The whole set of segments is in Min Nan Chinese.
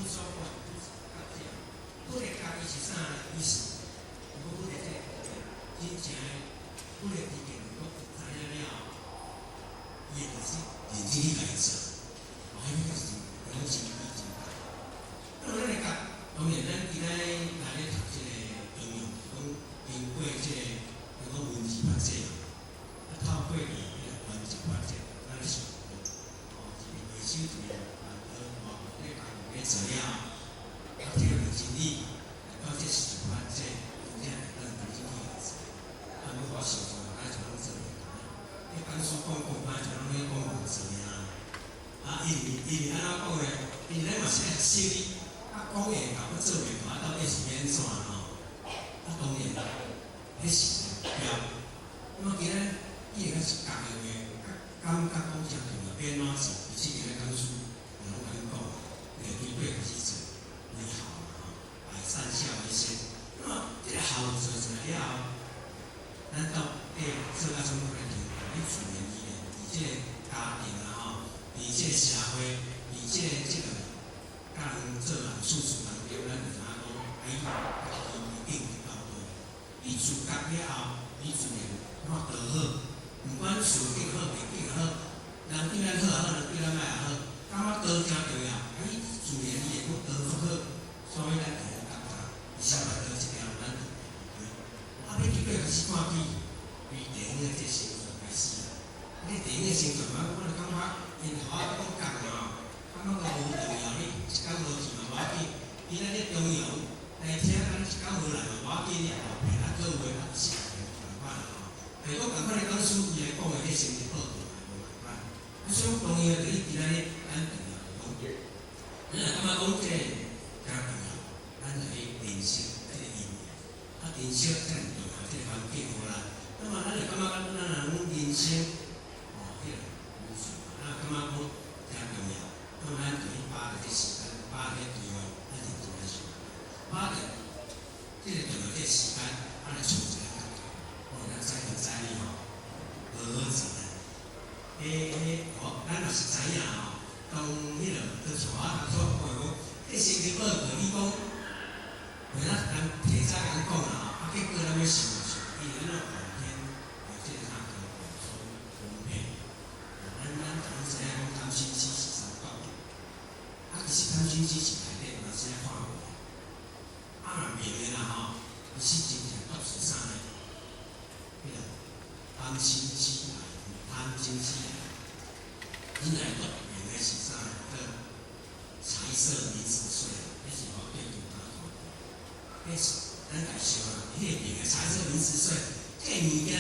所講的覺這，佛的覺伊是啥呢？伊是，如果佛的這個真正的佛的知見，如果知影了後，伊會就是認真去共伊做，哦，彼個是攏是意真大。那麼咱的覺，當然咱今仔日來咧讀這個應用，講經過這個講文字法則嘛，啊透過伊彼個文字法則，咱咧想講，哦，一個回收一個萬多外國咧家己咧做了後，啊體會真理，來到這是法則，真正會當認真去做。啊，如果我想做，咱就攏做袂到。你講書講講，咱就攏咧講無做爾。啊，因為按怎講咧？因為咱嘛是愛學習，啊講會到，啊做袂到，啊到底是欲按怎吼？啊當然，彼是目標。那麼今仔既然是覺的話，感覺講誠重要，欲按怎做？其實今仔講師就攏共恁講，會經過開始做，為孝嘛吼，百善孝為先。那麼這個孝做出來了後，咱到底做到啥物款的程度？你自然而然，佇這個家庭啊吼，佇這個社會，佇這個佮人做人處事當中，咱就知影講，哎，家己一定會到位。你自覺了後，你自然感覺倒好，毋管處境好逆境好，人對咱好也好，人對咱歹也好，感覺道誠重要，啊，你自然伊會閣倒較好，所以咱就會感覺，伊先把倒一條，咱就會啊，欲結果開始看起，對電影的這宣傳開始啊。你電影的宣傳，我就感覺𪜶頭仔講講嘛，感覺講無重要，你一工無去嘛無要緊。伊咱咧中央來聽，咱一工無來嘛無要緊，你後壁啊閣有的啊是仝款吼。但是講仝款的講師，伊來講的彼成績報告嘛無仝款。啊，所以講當然就是今仔日咱重要就講，咱若感覺講這個誠重要，咱就去認識這個因緣，啊，認識遮爾重要這個環境予咱。那麼咱就感覺咱若講人生，哦，彼個無常，咱感覺講誠重要，那麼咱就去把握這時間，把握這機會，咱認真來想，把握這個重要這個時間，啊來創一個感覺，哦，咱知就知你吼，好好做啦。彼彼，哦，咱若是知影吼，當彼個當初我當初講講，彼成績報告你講，為咱人提早共講啦吼，啊結果咱欲想想，伊會按怎皇天為這個啥個所分配？咱逐工知影講貪嗔痴是三毒，啊其實貪嗔痴是內底嘛是愛看過，啊若袂的啦吼，其實真正毒是啥呢？彼個貪嗔痴愛，貪嗔痴愛，真正毒用的是啥呢？叫財色名食睡，彼是我對拄剛講的，彼是咱家想啊，彼個用的財色名食睡，這個物件，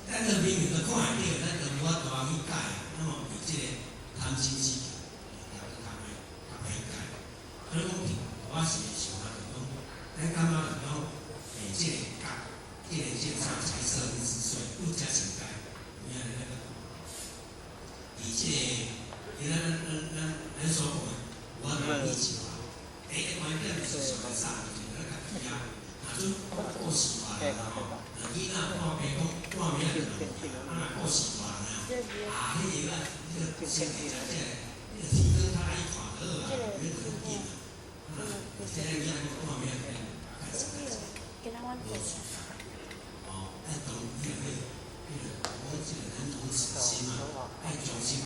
咱都明明都看會著，咱都無法度去改，那麼被這個貪嗔痴來較歹較歹改。所以講，我是會想啊，就講，咱感覺就講，這個覺，這個啥財色名食睡，不加先改，有影咧咱個，佇這個，佇咱所講的，無法度以前啊，第一個觀點就是上早，就是咱家己啊，若準故事大人吼，若囡仔看爸講半暝仔就啊，若故事大人啊，彼個啊，彼個先佇這個，彼個天光較愛看就好啊，免就緊啊。啊，這個囡仔講半暝仔就開始開始，無事。